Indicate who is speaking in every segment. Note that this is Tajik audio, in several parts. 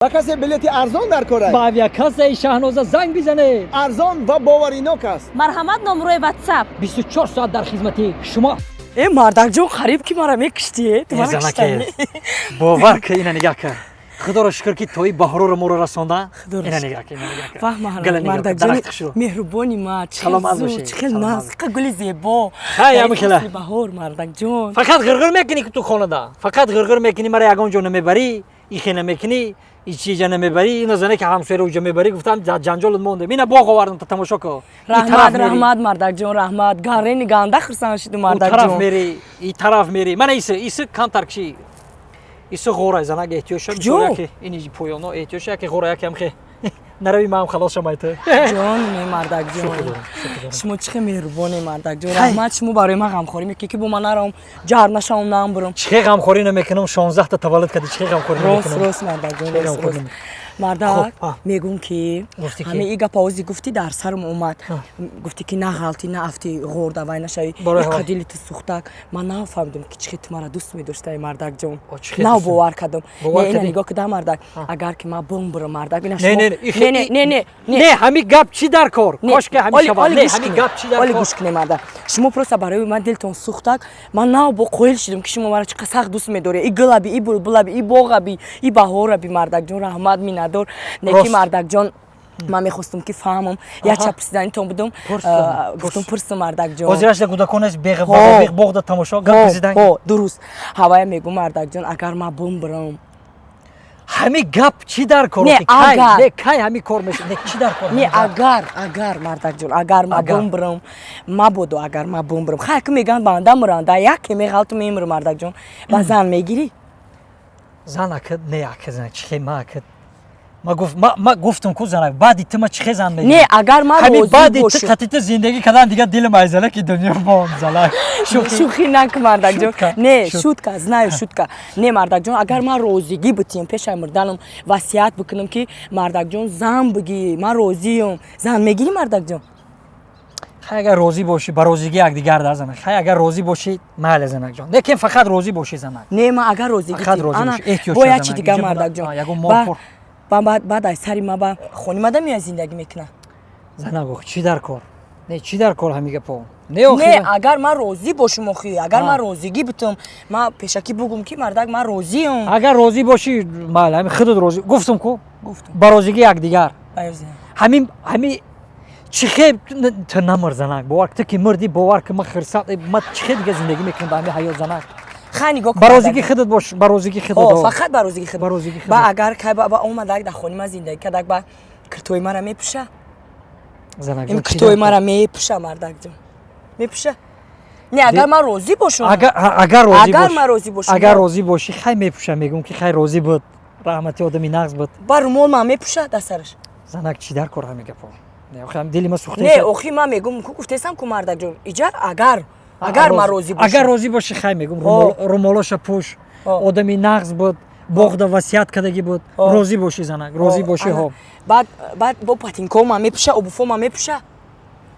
Speaker 1: Ба касе билети арзон дар кор аст?
Speaker 2: Ба авиакассаи Шаҳноза занг бизанед.
Speaker 1: Арзон ва боваринок аст.
Speaker 3: Марҳамат, номрои Ватсап.
Speaker 2: 24 соат дар хизмати шумо.
Speaker 4: Э, мардакҷон, қариб ки мара мекуштӣ, ту мара
Speaker 2: Занаке.
Speaker 4: куштанӣ.
Speaker 2: Бовар ки, ина нигаҳ кар, худоро шукр, ки тои баҳороро моро расонда.
Speaker 4: Худоро
Speaker 2: Ина
Speaker 4: шукр.
Speaker 2: нигаҳ кар, ина нигаҳ кар.
Speaker 4: Ваҳ,
Speaker 2: Гала нигаҳ кар,
Speaker 4: мардакҷони
Speaker 2: дарахт хушрӯ.
Speaker 4: меҳрубони ма, чӣ хел
Speaker 2: Саломат
Speaker 4: зуд,
Speaker 2: бошед,
Speaker 4: чӣ хел
Speaker 2: саломат.
Speaker 4: наз, қа гули зебо.
Speaker 2: Хай,
Speaker 4: Дар
Speaker 2: ҳамин хела.
Speaker 4: фасли баҳор, мардакҷон.
Speaker 2: Фақат ғирғир мекунӣ, ки ту хонада фақат ғирғир мекунӣ, мара ягон ҷо намебарӣ, ихе намекунӣ, ичиҷа намебарӣ. Ина зане ки ҳамсояро уҷа мебарӣ, гуфтам, ҷанҷолат мондем. Ина боғ овардам, та тамошо ко. И тараф
Speaker 4: Раҳмат,
Speaker 2: мери,
Speaker 4: раҳмат, мардакҷон, раҳмат. Гарени ганда хурсанд шудум,
Speaker 2: у тараф
Speaker 4: мардакҷон.
Speaker 2: мери, и тараф мери. Мана иси, иси камтар киши, иси ғора, занак, эҳтиёҷ шад.
Speaker 4: Куҷо?
Speaker 2: Яке ини поёно эҳтиёҷ, яке ғора, яке ҳамхе нарави, маам халос шамай ту.
Speaker 4: Ҷон, не, мардакҷон.
Speaker 2: Шӯхӣ дорам, шӯхӣ дорам.
Speaker 4: Шумо чӣ хел меҳрубоне, мардакҷон.
Speaker 2: Хай.
Speaker 4: Раҳмат, шумо барои ман ғамхорӣ мекунӣ, ки бо ман нарам, ҷар нашавам, намбурам.
Speaker 2: Чӣ ғамхорӣ намекунам? 16 та таваллуд кардӣ, чӣ ғамхорӣ
Speaker 4: Рост,
Speaker 2: намекунам?
Speaker 4: рост, мардакҷон,
Speaker 2: Чӣ
Speaker 4: рост,
Speaker 2: ғамхорӣ
Speaker 4: рост.
Speaker 2: намекунам?
Speaker 4: Мардак,
Speaker 2: Хоб, ҳа.
Speaker 4: мегӯм, ки
Speaker 2: Гуфтӣ ки?
Speaker 4: ҳамин и гапа ози гуфтӣ, дар сарам омад. Гуфтӣ, ки на ғалтӣ, на афтӣ, ғорда вай нашавӣ.
Speaker 2: Барои ҳавай.
Speaker 4: Иқа дили ту сӯхтак. Ман нафаҳмидам, ки чӣ хел ту мара дӯст медоштаи, мардакҷон.
Speaker 2: О, чӣ хел
Speaker 4: Нав
Speaker 2: дӯст
Speaker 4: бовар кардам.
Speaker 2: Бовар
Speaker 4: Не, ина
Speaker 2: кардӣ?
Speaker 4: нигоҳ куда, мардак, агар ки ман бумбурам, мардак, ина
Speaker 2: Не,
Speaker 4: шумо
Speaker 2: не,
Speaker 4: не, не, не, не, не.
Speaker 2: Не, ҳамин гап чӣ дар кор?
Speaker 4: Не,
Speaker 2: Кошки ҳамин
Speaker 4: оли-
Speaker 2: шавад.
Speaker 4: оли
Speaker 2: Не,
Speaker 4: гӯш
Speaker 2: ҳамин
Speaker 4: кунед.
Speaker 2: гап чӣ дар
Speaker 4: Оли
Speaker 2: кор?
Speaker 4: гӯш кунед, мардак, шумо просто барои ман дилтон сӯхтак. Ман нав бо қоил шудам, ки шумо мара чӣ қадр сахт дӯст медоред. И гулаби, и булбулаби, и боғаби, и баҳораби, мардакҷон, раҳмат, миннатдор. Не ки,
Speaker 2: Рост.
Speaker 4: мардакҷон, ман мехостум, ки фаҳмам, як чап пурсиданитон будум.
Speaker 2: Пурсам,
Speaker 4: Гуфтум,
Speaker 2: пурс.
Speaker 4: пурсам, мардакҷон.
Speaker 2: Ҳозирашда кӯдакон аст,
Speaker 4: Ҳо.
Speaker 2: беғ боғда тамошо гап президент.
Speaker 4: Ҳо, дуруст. Ҳавая мегӯм, мардакҷон, агар ман бумбурам.
Speaker 2: Ҳамин гап чӣ дар кор?
Speaker 4: Не,
Speaker 2: Охи, кай?
Speaker 4: агар.
Speaker 2: Не, кай ҳамин кор мешавад? Не, чӣ дар кор
Speaker 4: Не,
Speaker 2: ҳамин гап?
Speaker 4: агар, агар, мардакҷон, агар ман
Speaker 2: Агар.
Speaker 4: бумбурам, мабодо, агар ман бумбурам, хай, ки мегӯянд, банда муранда, яке меғалту мемурам, мардакҷон, ба зан мегирӣ?
Speaker 2: Зан ака, не, ака, зан чӣ хел? Ма ака, ма гуфт, ма гуфтам ку, занак, баъди ту ма чӣ хел зан мегирам?
Speaker 4: Не, агар ман
Speaker 2: Ҳамин
Speaker 4: розӣ
Speaker 2: баъди ту
Speaker 4: бошам.
Speaker 2: қатъи ту зиндагӣ кардан, дигар дилам ай занаки дунё монд, залак. Шӯхӣ.
Speaker 4: Шӯхӣ накун, мардакҷон.
Speaker 2: Шутка,
Speaker 4: Не,
Speaker 2: шут.
Speaker 4: шутка, знаю, шутка. Не, мардакҷон, агар ман розигӣ битиҳам, пешаи мурданам васият бикунам, ки мардакҷон, зан бигӣ, ман розиюм, зан мегирӣ, мардакҷон?
Speaker 2: Хай, агар розӣ бошӣ, ба розигӣ якдигар дар, занак, хай, агар розӣ бошӣ, майли, занакҷон, лекин фақат розӣ бошӣ, занак.
Speaker 4: Не, ман агар розигӣ
Speaker 2: Фақат
Speaker 4: тиҳам,
Speaker 2: розӣ
Speaker 4: ана,
Speaker 2: бошӣ. Эҳтиёҷ
Speaker 4: бояд
Speaker 2: шав,
Speaker 4: чи
Speaker 2: занак.
Speaker 4: дигар,
Speaker 2: Инҷа
Speaker 4: мардакҷон.
Speaker 2: Ягон мол пур.
Speaker 4: Баъд аз сари ма ба хонимада меояд, зиндагӣ мекунад.
Speaker 2: Занак, ох, чӣ дар кор? Не, чӣ дар кор ҳамин гапо? Не,
Speaker 4: Не,
Speaker 2: охи.
Speaker 4: Агар ман розӣ бошам, охи, агар ман розигӣ битам, ман пешакӣ бугум, ки мардак, ман розиам.
Speaker 2: Агар розӣ бошӣ, майли, ҳамин худат розӣ, гуфтам ку.
Speaker 4: Гуфтам.
Speaker 2: Ба розигӣ якдигар.
Speaker 4: Ба розӣ.
Speaker 2: Ҳамин чӣ хел ту намр, занак, бовар, ту ки мурдӣ, бовар ки, ман хирсат, ма чӣ хел дига зиндагӣ мекунам ба ҳамин ҳаёт, занак?
Speaker 4: Хай, нигоҳ кун,
Speaker 2: Ба розигӣ
Speaker 4: мардак.
Speaker 2: худат бош, ба розигӣ худат.
Speaker 4: Ҳо,
Speaker 2: О.
Speaker 4: фақат ба розигӣ худ.
Speaker 2: Ба розигӣ худат.
Speaker 4: Ба агар кай ба омадак, дар хони ман зиндагӣ кардак, ба киртои мара мепӯша?
Speaker 2: Занак
Speaker 4: Ин
Speaker 2: ҷон, чӣ
Speaker 4: киртои
Speaker 2: дар кор?
Speaker 4: мара мепӯша, мардакҷон, мепӯша? Не, агар ман розӣ бошам.
Speaker 2: Агар агар розӣ
Speaker 4: Агар
Speaker 2: бош-
Speaker 4: ман розӣ бошам,
Speaker 2: Агар
Speaker 4: ҳо.
Speaker 2: розӣ бошӣ, хай, мепӯша, мегӯм, ки хай, розӣ буд, раҳмати, одами нағз буд.
Speaker 4: Ба румол ман мепӯша дар сараш?
Speaker 2: Занак, чӣ дар кор ҳамин гапо? Не, охи, ҳам дили ма сӯхта.
Speaker 4: Не, охи, ман мегӯм ку, гуфтесам ку, мардакҷон, иҷа агар ман розӣ бошам.
Speaker 2: Агар розӣ бошӣ, хай, мегӯм,
Speaker 4: Ҳо.
Speaker 2: Румолоша пӯш.
Speaker 4: Ҳо.
Speaker 2: Одами нағз буд, боғда васият кардагӣ буд.
Speaker 4: Ҳо.
Speaker 2: Розӣ бошӣ, занак, розӣ бошӣ,
Speaker 4: Ана.
Speaker 2: ҳо.
Speaker 4: Баъд бо патинкома ман мепӯша, обуфо ман мепӯша,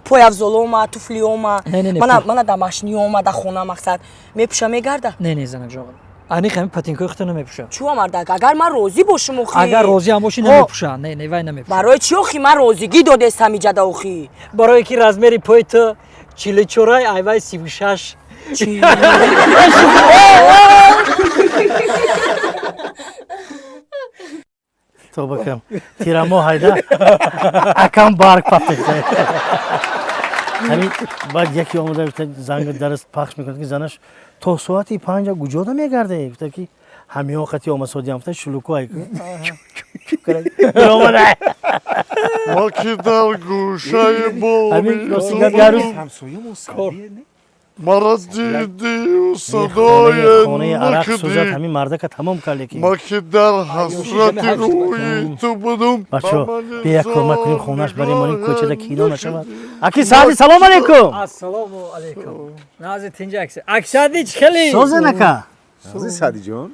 Speaker 4: пойафзолома, туфлиома?
Speaker 2: Не, не, не,
Speaker 4: Мана, мана дар машиниома, дар хона, мақсад, мепӯша, мегарда?
Speaker 2: Не, не, занакҷон, аниқ ҳамин патинкои худто намепӯша.
Speaker 4: Чӯ, мардак, агар ман розӣ бошам, охи.
Speaker 2: Агар розӣ ҳам бошӣ,
Speaker 4: Ҳо.
Speaker 2: намепӯша. Не, не, вай намепӯша.
Speaker 4: Барои чӣ, охи? Ман розигӣ додестам иҷада, охи.
Speaker 2: Барое ки размери пои ту 44-ай, айвай 36.
Speaker 4: Чӣ?
Speaker 5: Тоба кам. Тирамо ҳайда. Акам барг пафтехта. Ҳамин баъд яке омада гуфта, занг дарс пахш мекунад, ки занаш то соати 5 куҷода мегарде? Гуфта, ки ҳамиҳо қати омасодиам, гуфта, шулуку ай. Омада.
Speaker 6: Ма ки дар гӯшаи боғи
Speaker 5: Ҳамин рости гап, як рӯз
Speaker 6: Мара дидию садое
Speaker 5: хонаи арақ сӯзад,
Speaker 6: накардӣ.
Speaker 5: Ҳамин мардака тамом кард, лекин.
Speaker 6: Ма ки дар ҳасрати рӯи ту будум.
Speaker 5: Бачо, бия, кӯмак кунем, хонаш барем, монем, кӯчада кино нашавад. Аки Саъди, салом алейкум.
Speaker 2: Ассалому алайкум, нази тинҷа, акси аксади, чӣ хели?
Speaker 5: Созен, ака.
Speaker 7: Сози, Саъдиҷон.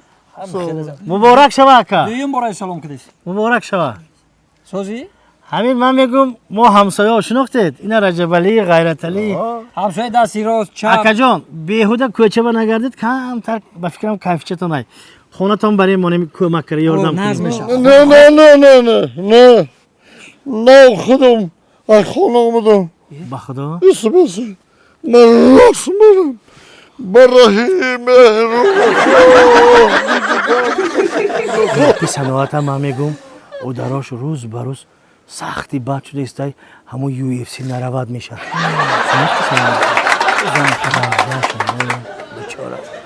Speaker 5: Муборак шава, ака.
Speaker 2: Дуюм бора салом кардис.
Speaker 5: Муборак шава.
Speaker 2: Созӣ?
Speaker 5: Ҳамин ман мегӯм, мо ҳамсояҳо, шинохтед, ина Раҷабалӣ, Ғайраталӣ.
Speaker 2: Ҳамсоя дасти рост, чап.
Speaker 5: Акаҷон, беҳуда кӯчаба нагардед, камтар ба фикрам кайфчатон ай. Хонатон барем, монем, кӯмак кара, ёрдам
Speaker 2: Наз
Speaker 5: кунем.
Speaker 2: мешавад.
Speaker 6: Не, не, не, не, не, не, не, худам аз хона омадам.
Speaker 5: Ба худо.
Speaker 6: Исмаси ман рост мерам ба раҳи меҳру.
Speaker 5: Гапи саноата ман мегум, одарош рӯз ба рӯз сахти бад шуда истай, ҳамон UFC наравад мешавад. Бечора.